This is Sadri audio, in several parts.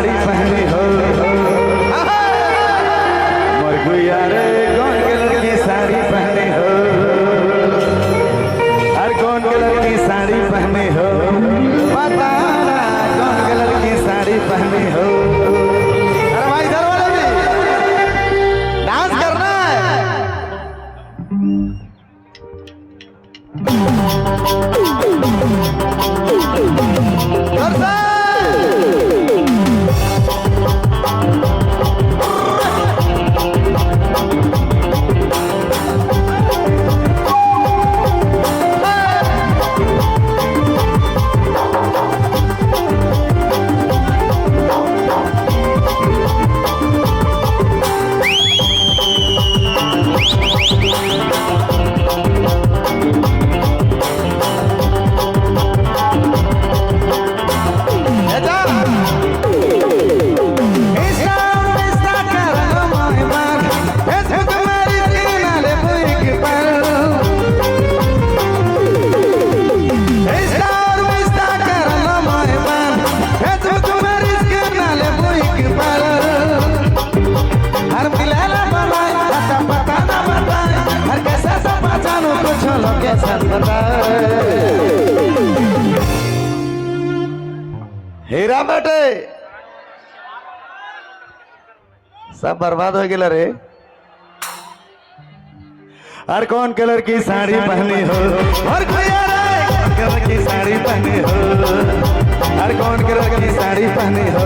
साड़ी पहनी हो? मोर गुइया रे कौन कलर की साड़ी पहनी हो? हर कौन कलर की साड़ी पहनी हो? बता ना कौन कलर की साड़ी पहनी हो? अरे भाई इधर वाले भी डांस करना है। जोर से। हीरा बेटे, सब बर्बाद हो गया रे। हर कौन कलर की साड़ी पहनी हो? हर कोई रे कौन कलर की साड़ी पहनी हो? हर कौन कलर की साड़ी पहनी हो?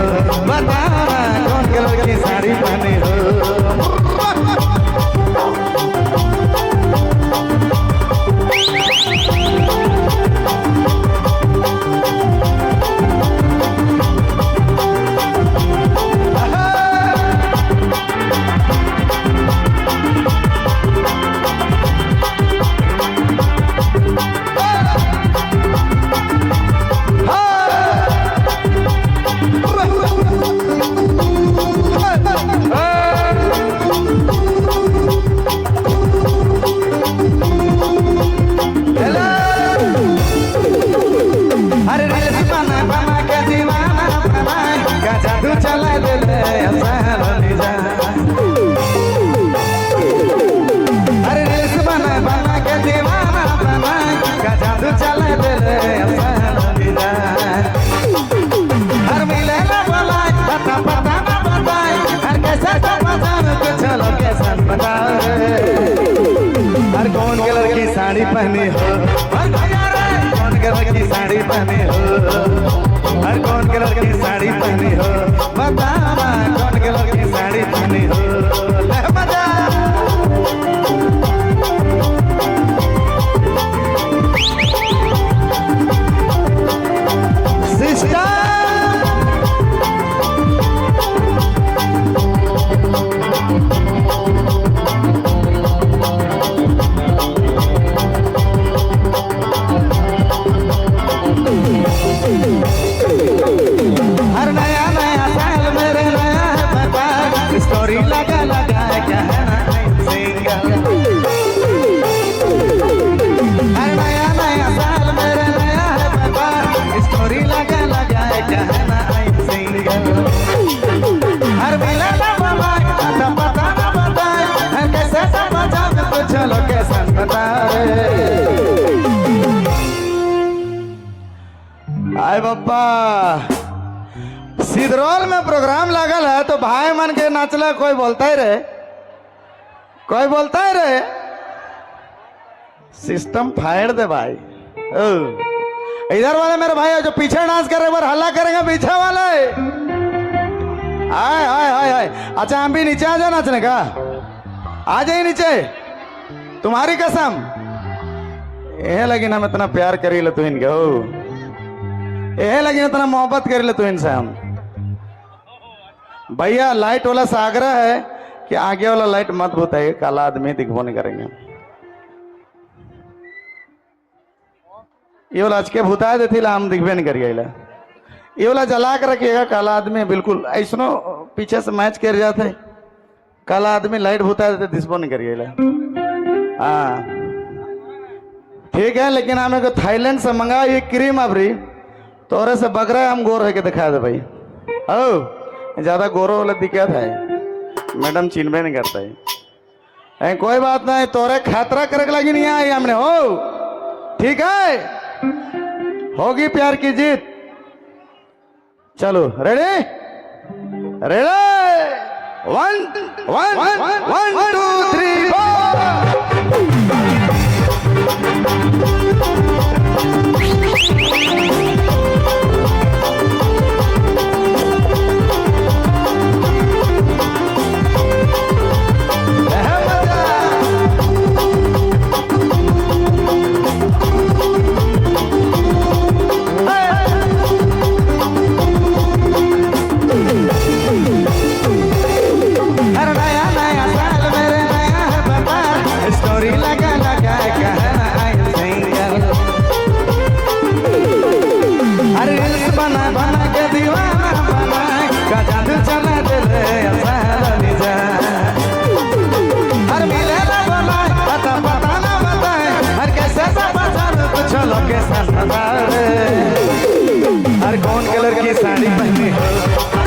बता ना कौन कलर की साड़ी पहनी हो? अरे रील्स बना बना के दीवाना बनाए, का जादू चला दिले ऐसा। अरे रील्स बना बना के दीवाना बनाए, का जादू चला दिले ऐसा। हर मिले ना बोलाए, पता पता ना बताए, हर कैसा तो पता कुछ लोकेशन बताए। हर कौन कलर की साड़ी पहनी हो? हर कौन कलर की साड़ी पहनी हो? हर कौन कलर की साड़ी पहनी हो? बता ना कौन कलर की साड़ी पहनी हो? ले मजा। सिस्टर हर नया नया साल मेरे नया है व्यापार, स्टोरी लगा लगा क्या है ना सिंगल। हर नया नया साल मेरे नया है व्यापार, स्टोरी लगा लगा क्या है ना सिंगल। हर मिला ना बनाए, पता पता ना बताए, हर कैसे समझा कुछ लोकेशन बताए। आए बाबा, सिदरौल में प्रोग्राम लागल है तो भाई मन के नाचला कोई बोलता ही रहे, कोई बोलता ही रहे। सिस्टम फायर दे भाई। ओ, इधर वाले मेरे भाई जो पीछे डांस कर रहे बार हल्ला करेंगे पीछे वाले। आए आए आए आए। अच्छा हम भी नीचे आ जाओ नाचने का, आ जाइए नीचे, तुम्हारी कसम। ये लगी हम इतना प्यार करी ले तू इनके, हो ये लगी इतना मोहब्बत कर ले तू इनसे हम। भैया लाइट वाला से आग्रह है कि आगे वाला लाइट मत बुताइए, काला आदमी दिखबो नहीं करेंगे। ये वाला आज के भुता देती ला हम दिखबे नहीं करिए। ये वाला जला के रखिएगा, काला आदमी बिल्कुल ऐसनो पीछे से मैच कर जाते, काला आदमी लाइट भुता देते दिखबो नहीं करिए। हाँ ठीक है, लेकिन हमें को थाईलैंड से मंगा ये क्रीम अबरी तोरे से बगरा हम गोर है के दिखा दे भाई। ओ ज्यादा गोरो वाला दिक्कत है, मैडम चिन्हबे नहीं करता है। कोई बात नहीं, तोरे खतरा करे लगी नहीं आई हमने हो। ठीक है, होगी प्यार की जीत। चलो, ready ready, one one one, two, three, four. अरे नया नया साल मेरे, नया है बता, स्टोरी लगा लगा कहना I am single. अरे रील्स बना बना के दीवाना बना का जादू चला दे रे जा। हर मिले ना बोला, पता पता ना बताए, हर कैसे सब बता, कुछ लोकेशन बता रे। हर कौन कलर की साड़ी पहनी हो?